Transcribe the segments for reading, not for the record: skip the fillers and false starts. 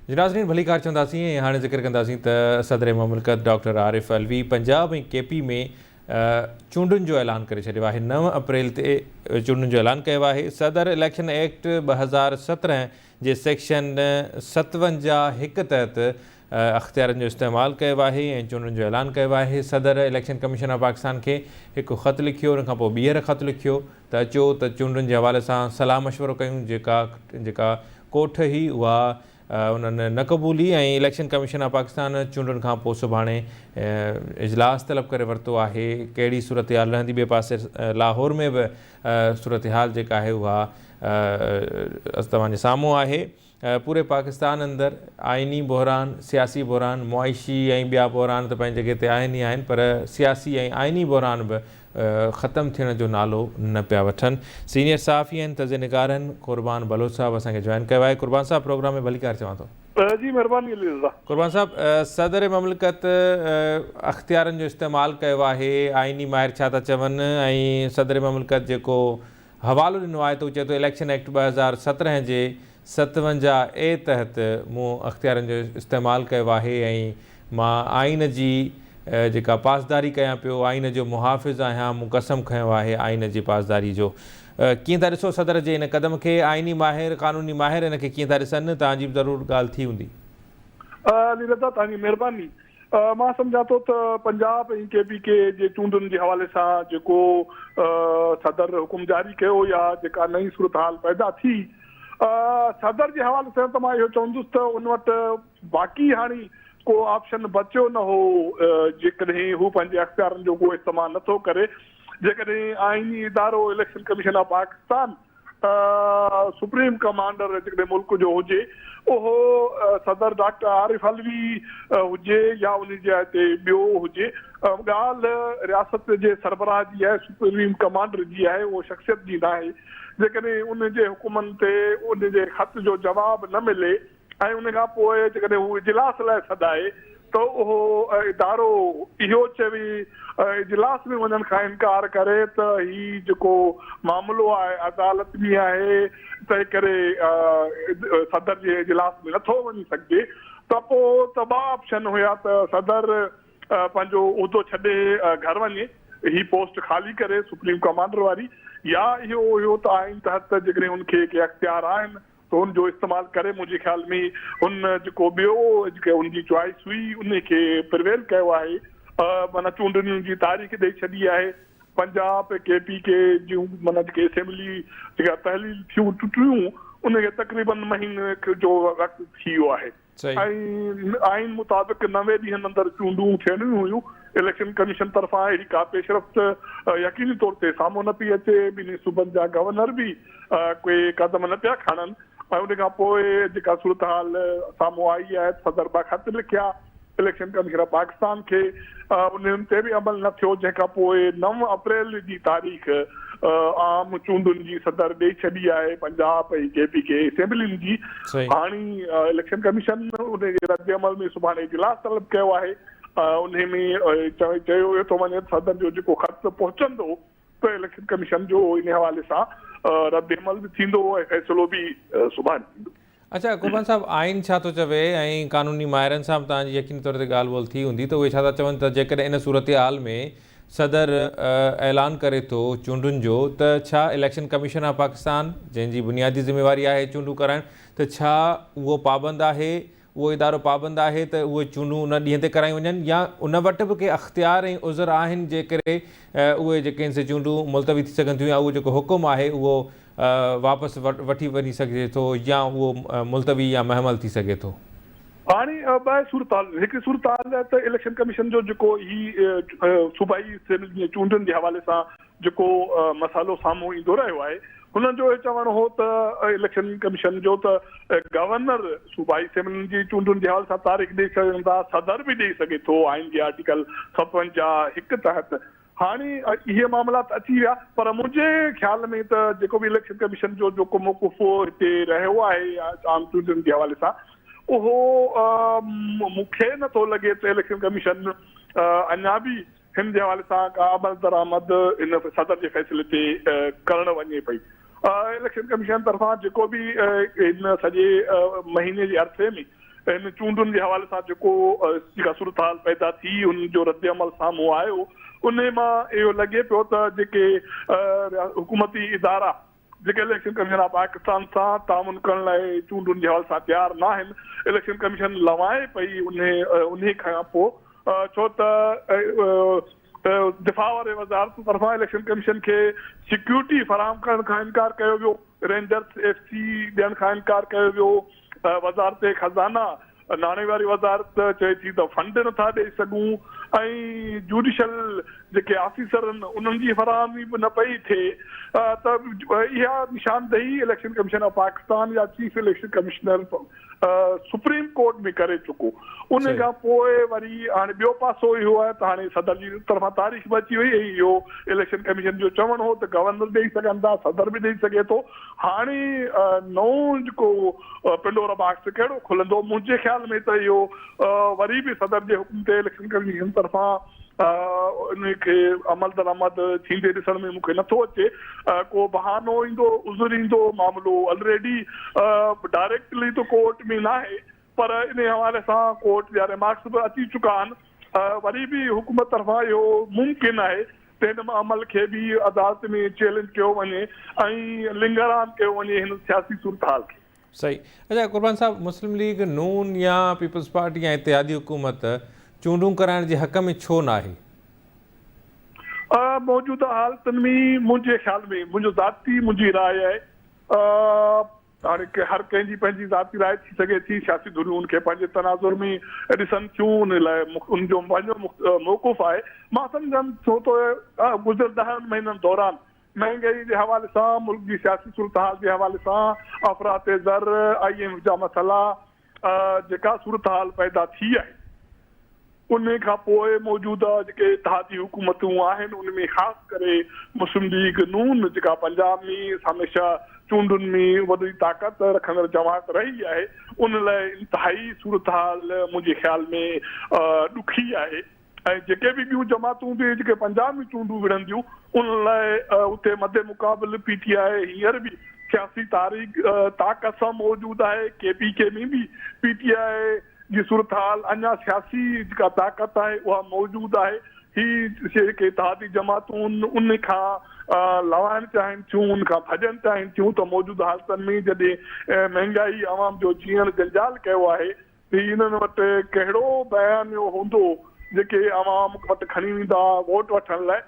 جي ناظرين ڀليڪار چونداسين ۽ هاڻي ذڪر ڪنداسين ته صدر مملڪت ڊاڪٽر عارف علوي پنجاب ۽ ڪي پي ۾ چونڊن جو اعلان ڪري ڇڏيو آهي 9 اپريل تي چونڊن جو اعلان ڪيو آهي صدر اليڪشن ايڪٽ 2017 جي سيڪشن 57 هڪ تحت اختيارن جو استعمال ڪيو آهي ۽ چونڊن جو اعلان ڪيو آهي صدر اليڪشن ڪميشن آف پاڪستان کي هڪ خط لکيو ان کان پوء ٻيهر خط لکيو ته اچو ته چونڊن جي حوالي سان صلاح مشورو ڪيون جيڪا جيڪا ڪوٺ هئي اها انهن نه قبولي ۽ اليڪشن ڪميشن آف پاڪستان چونڊن کان پوء سڀاڻي اجلاس طلب ڪري ورتو آهي ڪهڙي صورتحال رهندي ٻئي پاسي لاهور ۾ به صورتحال جيڪا آهي اها توهان جي سامهون آهي پوري پاڪستان اندر آئيني بحران، سياسي بحران، معاشي ۽ ٻيا بحران ته پنهنجي جڳهه تي آهن ئي آهن پر سياسي ۽ آئيني بحران به ختم ٿيڻ جو نالو نه پيا وٺن. سينيئر صحافي آهن، تجزيه نگار آهن قربان بلوچ صاحب اسان کي جوائن ڪيو آهي. قربان صاحب پروگرام ۾ ڀليڪار چوان ٿو. جي مهرباني علي رضا. قربان صاحب صدر مملڪت اختيارن جو استعمال ڪيو آهي، آئيني ماهر ڇا ٿا چون ۽ صدر مملڪت جيڪو حوالو ڏنو آهي ته هو چئي ٿو اليڪشن ايڪٽ 2017 جي 57 اي تحت مون اختيارن جو استعمال ڪيو آهي ۽ مان آئين جي جيڪا پاسداري ڪيان پيو آئين جو محافظ آهيان مون قسم کنيو آهي آئين جي پاسداري جو. ڪيئن ٿا ڏسو صدر جي ان قدم کي آئيني ماهر قانوني ماهر ان کي ڪيئن ٿا ڏسن توهان جي به ضرور ڳالهه ٿي هوندي. علي رضا توهان جي مهرباني. مان سمجهان ٿو ته پنجاب ۽ ڪي پي ڪي جي چونڊن جي حوالي سان جيڪو صدر حڪم جاري ڪيو يا جيڪا نئين صورتحال پيدا ٿي صدر جي حوالي سان ته مان اهو چوندس ته ان وٽ باقي هاڻي ڪو آپشن بچيو نه هو جيڪڏهن هو پنهنجي اختيارن جو ڪو استعمال نٿو ڪري جيڪڏهن آئيني ادارو election commission of Pakistan supreme commander جيڪڏهن ملڪ جو هجي اهو صدر ڊاڪٽر عارف علوي هجي يا ان جي جاء تي ٻيو هجي ڳالهه رياست جي سربراهه جي آهي سپريم ڪمانڊر جي آهي اهو شخصيت جي ناهي جيڪڏهن ان جي حڪمن تي ان جي خط جو جواب نه ملي ۽ ان کان پوء جيڪڏهن هو اجلاس لاء سڏائي ته اهو ادارو اهو چوي اجلاس ۾ وڃڻ کان انڪار ڪري ته هي جيڪو معاملو آهي عدالت ۾ آهي تنهن ڪري صدر جي اجلاس ۾ نٿو وڃي سگهجي ته پوء ته ٻه آپشن هيا ته صدر پنهنجو عهدو ڇڏي گهر وڃي هي پوسٽ خالي ڪري سپريم ڪمانڊر واري يا اهو هيو ته آئين تحت جيڪڏهن ان کي ڪي اختيار آهن ته ان جو استعمال ڪري منهنجي خيال ۾ هن جيڪو ٻيو جيڪي هن جي چوائس هئي ان کي پرويل ڪيو آهي معنيٰ چونڊن جي تاريخ ڏئي ڇڏي آهي پنجاب ڪي پي ڪي جون معنيٰ جيڪي اسيمبلي جيڪا تحليل ٿيون ٽٽيون ان کي تقريبن مهيني جو وقت ٿي ويو آهي. ۽ آئين مطابق 90 ڏينهن اندر چونڊون ٿيڻيون هيون، اليڪشن ڪميشن طرفان اهڙي ڪا پيش رفت يقيني طور تي سامهون نه پئي اچي، ٻنهي صوبن جا گورنر به ڪي قدم نه پيا کڻن ۽ ان کان پوء جيڪا صورتحال سامهون آئي آهي ته صدر ٻه خط لکيا اليڪشن ڪميشن آف پاڪستان کي انهن تي به عمل نه ٿيو جنهن کان پوء 9 اپريل جي تاريخ عام چونڊن جي صدر ڏئي ڇڏي آهي پنجاب ۽ ڪي پي ڪي اسيمبلين جي هاڻي اليڪشن ڪميشن ان جي رد عمل ۾ سڀاڻي اجلاس طلب ڪيو آهي انهي ۾ چيو ويو ٿو وڃي ته صدر جو جيڪو خط پهچندو ته اليڪشن ڪميشن جو انهي حوالي سان رد عمل به ٿيندو ۽ فيصلو به سڀاڻي ٿيندو. اڇا قربان صاحب آئين ڇا ٿو چوي ۽ قانوني ماهرن سان به توهان جي يقيني طور تي ڳالهه ٻولهه ٿي هوندي ته اهي ڇا ٿا چون ته جيڪڏهن ان صورتحال ۾ صدر اعلان ڪري ٿو چونڊن جو ته ڇا اليڪشن ڪميشن آف پاڪستان جنهن جي بنيادي ذميواري آهي چونڊون ڪرائڻ ته ڇا اهو پابند آهي اهو ادارو پابند آهي ته اهي چونڊون ان ڏينهن تي ڪرايون وڃن يا ان وٽ به ڪي اختيار ۽ عذر آهن جنهن ڪري اهي جيڪي آهن سي چونڊون ملتوي ٿي سگهن ٿيون يا اهو جيڪو حڪم آهي اهو واپس وٺي وڃي سگهجي ٿو يا اهو ملتوي يا مهمل ٿي سگهي ٿو. هاڻي ٻه صورتحال هڪ صورتحال ته اليڪشن ڪميشن جو جيڪو هي صوبائي اسيمبلي جي چونڊن جي حوالي سان جيڪو مسئلو سامهون ايندو رهيو آهي هنن جو اهو چوڻ هو ته اليڪشن ڪميشن جو ته گورنر صوبائي اسيمبلين جي چونڊن جي حوالي سان تاريخ ڏئي سگهن ٿا صدر به ڏئي سگهي ٿو آئين جي آرٽيڪل 57 هڪ تحت هاڻي اهي معاملا ته اچي ويا پر منهنجي خيال ۾ ته جيڪو به اليڪشن ڪميشن جو جيڪو موقف هتي رهيو آهي عام چونڊن جي حوالي سان اهو مون کي نه ٿو لڳي ته اليڪشن ڪميشن اڃا به هن جي حوالي سان ڪا عمل درآمد ان صدر جي فيصلي تي ڪرڻ وڃي پئي. اليڪشن ڪميشن طرفان جيڪو به هن سڄي مهيني جي عرصي ۾ هن چونڊن جي حوالي سان جيڪو جيڪا صورتحال پيدا ٿي ان جو ردعمل سامهون آيو انهي مان اهو لڳي پيو ته جيڪي حڪومتي ادارا جيڪي اليڪشن ڪميشن آف پاڪستان سان تعاون ڪرڻ لاء چونڊن جي حوالي سان تيار ناهن اليڪشن ڪميشن لوائي پئي انهي انهي کان پوء ڇو ته دفاع واري وزارت طرفان اليڪشن ڪميشن کي سيڪيورٽي فراهم ڪرڻ کان انڪار ڪيو ويو، رينجرز ايف سي ڏيڻ کان انڪار ڪيو ويو، وزارت خزانه ناڻي واري وزارت چئي ٿي ته فنڊ نٿا ڏئي سگهون ۽ جوڊيشل جيڪي آفيسر آهن انهن جي فراهمي به نه پئي ٿئي ته اها نشاندهي اليڪشن ڪميشن آف پاڪستان يا chief election commissioner supreme court ۾ ڪري چڪو ان کان پوء وري هاڻي ٻيو پاسو اهو آهي ته هاڻي صدر جي طرفان تاريخ به اچي وئي ۽ اهو اليڪشن ڪميشن جو چوڻ هو ته گورنر ڏئي سگهن ٿا صدر به ڏئي سگهي ٿو هاڻي نئون جيڪو پنڊورا باڪس ڪهڙو کلندو منهنجي خيال ۾ ته اهو وري به صدر جي حڪم تي اليڪشن ڪميشن طرفان ان کي عملدرآمد ٿيندي ڏسڻ ۾ مون کي نٿو اچي. ڪو بهانو ايندو، عذر ايندو، معاملو الريڊي ڊائريڪٽلي ته ڪورٽ ۾ ناهي پر انهي حوالي سان ڪورٽ جا ريمارڪس به اچي چڪا آهن. وري به حڪومت طرفان اهو ممڪن آهي ته هن عمل کي به عدالت ۾ چئلينج ڪيو وڃي ۽ لنگران ڪيو وڃي هن سياسي صورتحال کي. صحيح اچا قربان صاحب مسلم ليگ نون يا پيپلز پارٽي يا اتحادي حڪومت چونڊون ڪرائڻ جي حق ۾ ڇو ناهي؟ موجوده حالتن ۾ منهنجي خيال ۾ منهنجو ذاتي منهنجي راء آهي هاڻي هر ڪنهن جي پنهنجي ذاتي راء ٿي سگهي ٿي سياسي ڌريون ان کي پنهنجي تناظر ۾ ڏسن ٿيون ان لاء ان جو پنهنجو موقف آهي مان سمجهان ٿو ته گذريل ڏهن مهينن دوران مهانگائي جي حوالي سان، ملڪ جي سياسي صورتحال جي حوالي سان، افراط زر، I M F جا مسئلا، جيڪا صورتحال پيدا ٿي آهي، انهي کان پوء موجوده جيڪي اتحادي حڪومتون آهن، ان ۾ خاص ڪري مسلم ليگ نون جيڪا پنجاب ۾ هميشه چونڊن ۾ وڏي طاقت رکندڙ جماعت رهي آهي، ان لاء انتهائي صورتحال منهنجي خيال ۾ ڏکي آهي. ۽ جيڪي به ٻيون جماعتون به جيڪي پنجاب ۾ چونڊون وڙهنديون انهن لاء اتي مد مقابل پي ٽي آء هينئر به سياسي تاريخ طاقت سان موجود آهي، ڪي پي ڪي ۾ به پي ٽي آء جي صورتحال اڃا سياسي جيڪا طاقت آهي اها موجود آهي، هي جيڪي اتحادي جماعتون ان کان لوائڻ چاهين ٿيون ان کان ڀڄڻ چاهين ٿيون ته موجوده حالتن ۾ جڏهن مهنگائي عوام جو جيئڻ جنجال ڪيو آهي هي انهن وٽ ڪهڙو بيانيو هوندو جيڪي عوام وٽ کڻي ويندا ووٽ وٺڻ لاء؟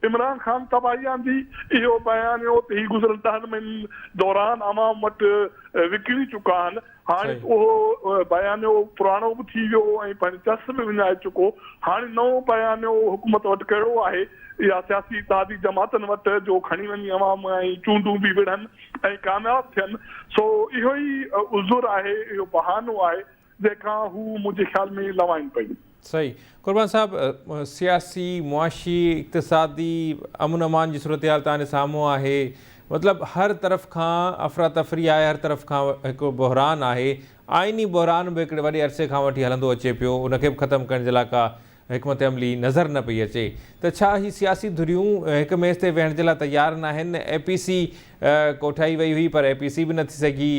عمران خان تباهي آندي اهو بيانيو ته هي گذريل ڏهن مهينن دوران عوام وٽ وڪڻي چڪا آهن هاڻي اهو بيانيو پراڻو به ٿي ويو ۽ پنهنجي چس به وڃائي چڪو هاڻي نئون بيانيو حڪومت وٽ ڪهڙو آهي يا سياسي اتحادي جماعتن وٽ جو کڻي وڃي عوام ۽ چونڊون به وڙهن ۽ ڪامياب ٿين، سو اهو ئي عذر آهي، اهو بهانو آهي، جنهن کان هو منهنجي خيال ۾ لوائن پئي. صحيح قربان صاحب سياسي، معاشي، اقتصادي، امن امان جي صورتحال توهان جي سامهون آهي، مطلب هر طرف کان افراتفري آهي، هر طرف کان هڪ بحران آهي، آئيني بحران به هڪڙي وڏي عرصي کان وٺي هلندو اچي پيو، ان کي به ختم ڪرڻ جي لاء ڪا حڪمت عملي نظر نه پئي اچي ته ڇا هي سياسي ڌريون هڪ ميز تي ويهڻ جي لاء تيار ناهن، اي پي سي ڪوٺائي وئي هئي پر اي پي سي به نه ٿي سگهي،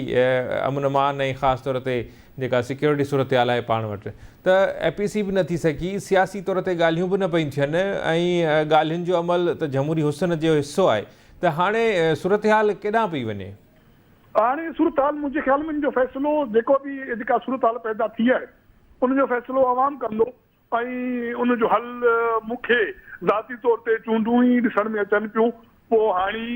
امن امان ۽ خاص طور تي جيڪا سيڪيورٽي صورتحال آهي پاڻ وٽ ته اي پي سي به نه ٿي سگهي، سياسي طور تي ڳالهيون به نه پيون ٿين ۽ ڳالهين جو عمل ته جمهوري حسن جو حصو آهي ته هاڻي صورتحال ڪيڏانهن پئي وڃي؟ هاڻي صورتحال منهنجي خيال ۾ ان جو فيصلو جيڪو به جيڪا صورتحال پيدا ٿي آهي ان جو فيصلو عوام ڪندو ۽ ان جو حل مون کي ذاتي طور تي چونڊون ئي ڏسڻ ۾ اچن پيون پوء هاڻي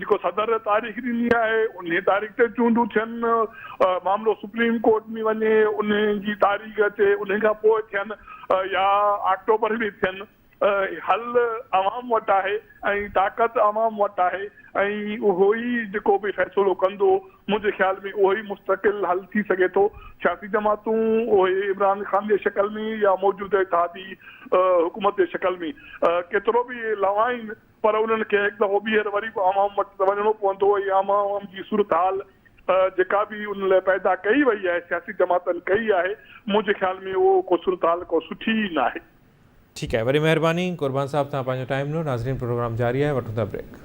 جيڪو صدر تاريخ ڏني آهي انهي تاريخ تي چونڊون ٿين معاملو سپريم ڪورٽ ۾ وڃي انهي جي تاريخ اچي انهي کان پوء ٿين يا آڪٽوبر ۾ ٿين حل عوام وٽ آهي ۽ طاقت عوام وٽ آهي ۽ اهو ئي جيڪو به فيصلو ڪندو منهنجي خيال ۾ اهو ئي مستقل حل ٿي سگهي ٿو. سياسي جماعتون اهي عمران خان جي شڪل ۾ يا موجوده اتحادي حڪومت جي شڪل ۾ ڪيترو به لوائين پر انهن کي هڪ دفعو ٻيهر وري به عوام وٽ ته وڃڻو پوندو ۽ عوام جي صورتحال جيڪا به ان لاء پيدا ڪئي وئي آهي سياسي جماعتن ڪئي آهي منهنجي خيال ۾ اهو ڪو صورتحال ڪو سٺي ئي ناهي. ٺيڪ آهي وڏي مهرباني قربان صاحب توهان پنهنجو ٽائيم ڏنو ناظرين پروگرام جاري آهي وٺون ٿا بريڪ.